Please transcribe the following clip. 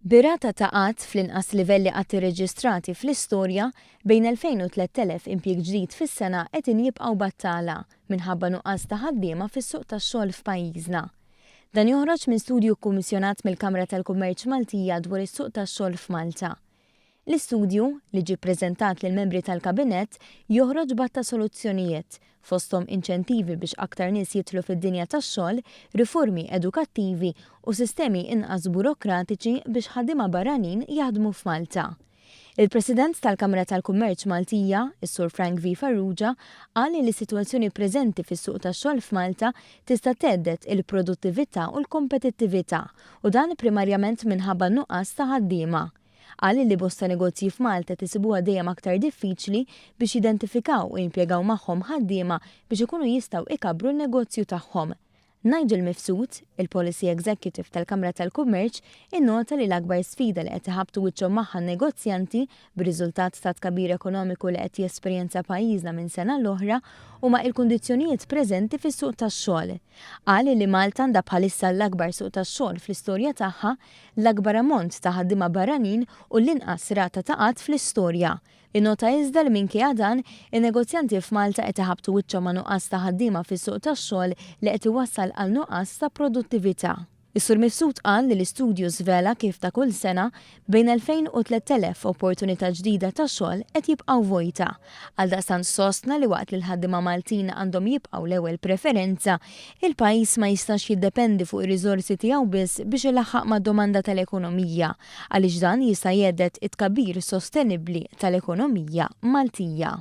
Bir-rata ta' qgħad fl-inqas livelli qatt irreġistrati fl-istorja, bejn 2,000 u 3,000 impjieg ġdid fis-sena qegħdin jibqgħu battala minħabba nuqqas ta' ħaddiema fis-suq tax-xogħol f'pajjiżna. Dan joħroġ minn studju kkummissjonat mill-Kamra tal-Kummerċ Maltija dwar is-suq tax-xogħol f'Malta. L-istudju, li ġie ppreżentat lill-membri tal-Kabinett, joħroġ b'għadd ta' soluzzjonijiet, fosthom inċentivi biex aktar nies jidħlu fid-dinja tax-xogħol, riformi edukattivi u sistemi inqas burokratiċi biex ħaddiema barranin jaħdmu f'Malta. Il-President tal-Kamra tal-Kummerċ Maltija, is-Sur Frank V. Farrugia, qal li s-sitwazzjoni preżenti fis-suq tax-xogħol f'Malta tista' thedded il-produttività u l-kompetittività, u dan primarjament minħabba n-nuqqas ta' ħaddiema. Qal li bosta negozji f'Malta qed isibuha dejjem aktar diffiċli biex jidentifikaw u jimpjegaw magħhom ħaddiema biex ikunu jistgħu ikabbru n-negozju tagħhom. Nigel Mifsud, il-Policy Executive tal-Kamra tal-Kummerċ, innota li l-akbar sfida li qed iħabbtu wiċċhom magħha n-negozjanti b'riżultat ta' tkabbir ekonomiku li qed jesperjenza pajjiżna minn sena l-oħra huma il-kundizzjonijiet preżenti fis-suq tax-xogħol. Qal li Malta għandha bħalissa l-akbar suq tax-xogħol fl-istorja tagħha, l-akbar ammont ta' ħaddiema barranin u l-inqas rata ta' qgħad fl-istorja. Innota iżda li minkejja dan, in-negozjanti f'Malta qed iħabbtu wiċċhom ma' nuqqas ta' ħaddiema fis-suq tax-xogħol li qed iwassal għal nuqqas ta' produttività. Is-Sur Mifsud qal li l-istudju żvela kif ta' kull sena, bejn 2,000 u 3,000 opportunità ġdida ta' xogħol qed jibqgħu vojta. Għaldaqstant sostna li waqt li l-ħaddiema Maltin għandhom jibqgħu l-ewwel preferenza, il-pajjiż ma jistax jiddependi fuq ir-riżorsi tiegħu biss biex ilaħħaq mad-domanda tal-ekonomija, għaliex dan jista' jhedded it-tkabbir sostenibbli tal-ekonomija Maltija.